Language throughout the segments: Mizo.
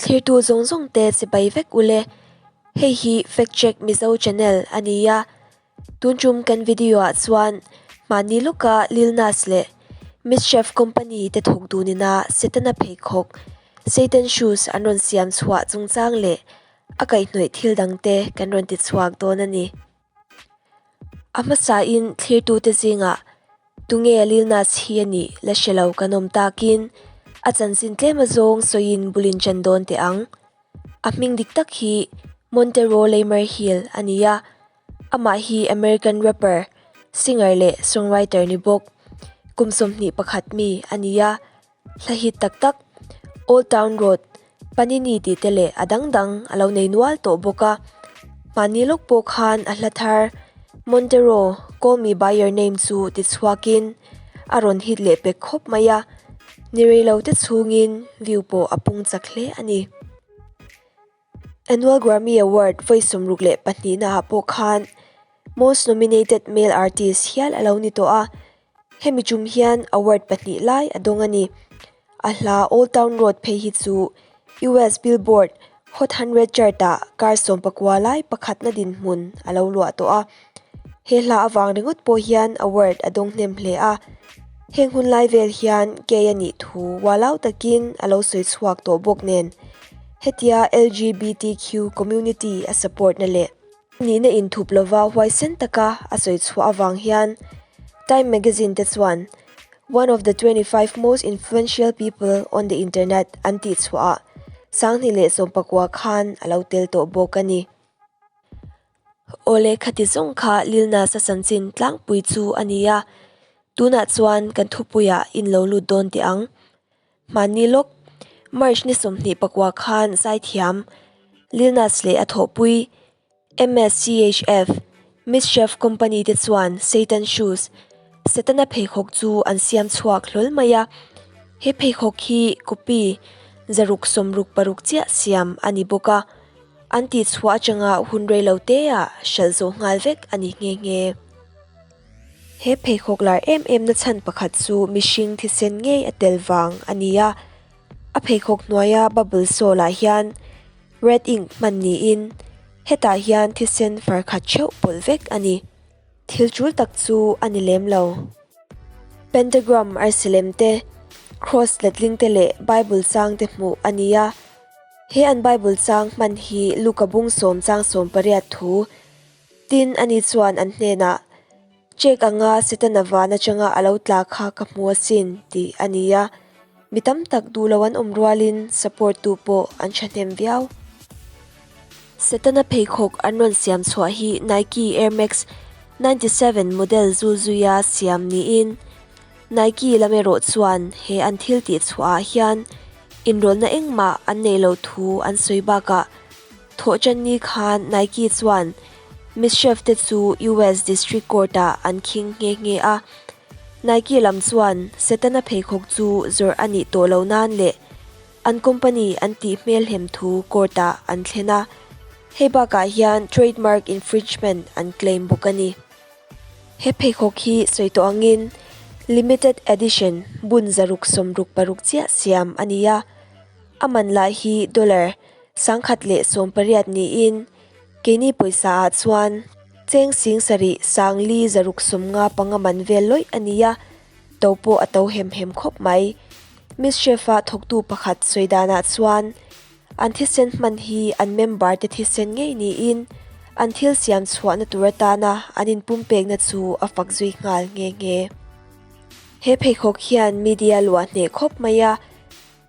Thlirtu zawng zawng te chibai vek ule. Hei hi Fact Check Mizo channel a ni a. Tun tum kan video ah chuan mahni lawka Lil Nas leh Mischief Company te thawk dunina Setana pheikhawk, Satan Shoes, an rawn siam chhuah chungchang leh a kaihhnawih thil dangte kan rawn ti chhuak dawn a ni. A hmasain thlirtute zingah tunge Lil Nas hi a nih la hre lo kan awm takin a chanchin tlem azawng sawiin bul in ṭan dawn teh ang. A hming dik tak hi Montero Lamar Hill a ni a, amah hi American rapper, singer leh songwriter ni bawk. Kum 21 mi a ni a. Hla hit tak tak, Old Town Road, Panini tih te leh a dang dang a lo nei nual tawh bawk a. Mahni lawk pawh khan a hla thar Montero, Call Me By Your Name chu ti chhuakin a rawn hit leh pek khawp mai a, ni rei lo te chhungin view pawh a pung chak hle a ni. Annual Grammy Award vawi 62 naah pawh khan Most Nominated Male Artist hial a lo ni tawh a, hemi tum hian award pahnih lai a dawng a ni. A hla Old Town Road phei hi chu US Billboard Hot 100 chart-ah kar 19 lai pakhatna dinhmun a lo luah tawh a. He hla avang ringawt pawh hian award a dawng hnem hle a. Heng hun lai vel hian gay a nih thu ualau takin a lo sawi chhuak tawh bawk nen. Hetia LGBTQ community a support na leh nihna inthup lova huaisen taka a sawi chhuah avang hian Time magazine te chuan one of the 25 most influential people on the internet an tih chhuahah 2019 khan a lo tel tawh bawk a ni. Awle khati zawng kha Lil Nas a chanchin tlangpui chu a ni a, tunah chuan kan thupuiah in lo lut dawn teh ang. Hmanni lawk, March ni 29 khan zaithiam Lil Nas leh a thawhpui MSCHF, Mischief Company te chuan Satan Shoes, Setana pheikhawk chu an siam chhuak hlawl mai a. He pheikhawk hi copy 666 chiah siam a ni bawk a. An tih chhuah atanga hun rei lo te ah hralh zawh nghal vek a ni nghe nghe. He pheikhawk lar em em na chhan pakhat chu mihring thisen ngei a tel vang a ni a. A pheikhawk hnuaia bubble sole ah hian red ink hman niin hetah hian thisen far khat theuh pawlh vek a ni. Thil tul tak chu a ni lem lo. Pentagram arsi lem te, cross letling te leh Bible chang te hmuh a ni a. He an Bible chang hman hi Luka bung sawm chang 18 thu tin ani chuan an hnenah, Check anga Setana van atanga a lo tla kha ka hmu asin tih a ni a. Mi tam tak duh lo an awm rualin support tu pawh an thahnem viau. Setana pheikhawk an rawn siam chhuah hi Nike Air Max 97 model zul zuia siam niin Nike lam erawh chuan he an thil tih chhuah ah hian inrawlna engmah an neih loh thu an sawi bakah thawhtanni khan Nike chuan Mischief te chu US District Court ah an khing nghe nghe a. Nike lam chuan Setana pheikhawk chu zawrh a nih tawh loh nan leh an company an tih hmelhem thu court ah an thlen a, hei bakah hian trademark infringement an claim bawk a ni. He pheikhawk hi sawi tawh angin limited edition bun 666 chiah siam a ni a, a man lah hi dollar 1018 niin keini pawisa ah chuan cheng 7 495 man vel lawih a ni a, to pawh a to hem hem khawp mai. Mischief-a thawktu pakhat sawi danah chuan an thisen hman hi an member te thisen ngei niin an thil siam chhuahna tur atana an inpumpekna chu a fak zui nghal nghe nghe. He pheikhawk hian media luah hneh khawp mai a,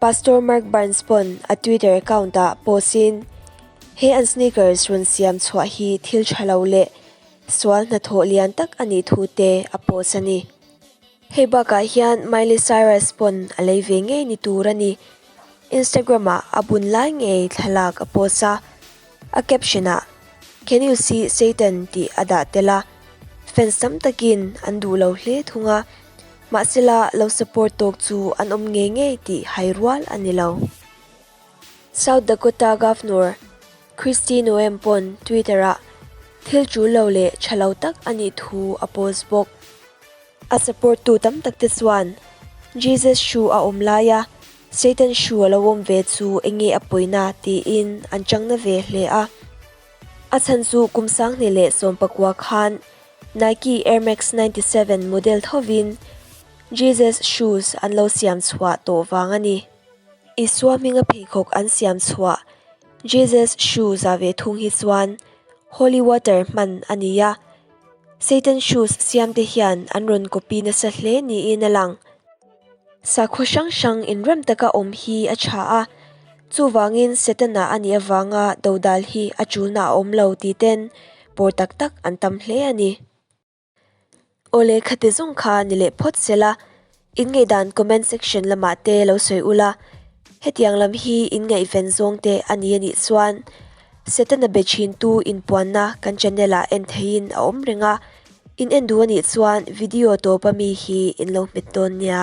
Pastor Mark Barnes pawn a Twitter account ah post in he an sneakers rawn siam chhuah hi thil tha lo leh sual hnathawh lian tak a nih thu te a post a ni. Hei bakah hian Miley Cyrus pawn a lei ve ngei ni tur a ni. Instagram ah a bun lai ngei thlalak a post a, a caption ah Can you see Satan tih a dah tel a, fans tam takin an duh lo hle thung a, mahsela lo support tawk chu an awm ngei ngei tih hai rual a ni lo. South Dakota Governor Kristi Noem pawn Twitter ah thil tul lo leh tha lo tak a nih thu a post bawk. A support tu tam tak te chuan Jesus shoe a awm laia. Satan shoe a lo awm ve chu enge a pawina tiin an chang na ve hle a. A chhan chu kum 2019 khan Nike Air Max 97 model thovin Jesus shoes an lo siam chhuah tawh vang a ni. Isua hminga pheikhawk an siam chhuah Jesus shoes ah ve thung hi chuan holy water hman a ni a, Satan shoes siam te hian an rawn copy nasa hle niin a lang. Sakhaw hrang hrang inrem taka awm hi a tha a, chuvangin Setana a nih avanga dodal hi a tulna a awm lo tih ten pawr tak tak an tam hle a ni. Awle khati zawng kha ni leh phawt sela, in ngaihdan comment section lamah te lo sawi ula, hetiang lam hi in ngaihven zawng te a ni a nih chuan Setana be thintu inpuanna kan channel ah en theihin a awm reng a, in en duh a nih chuan video tawpa mi hi in lo hmet dawn nia.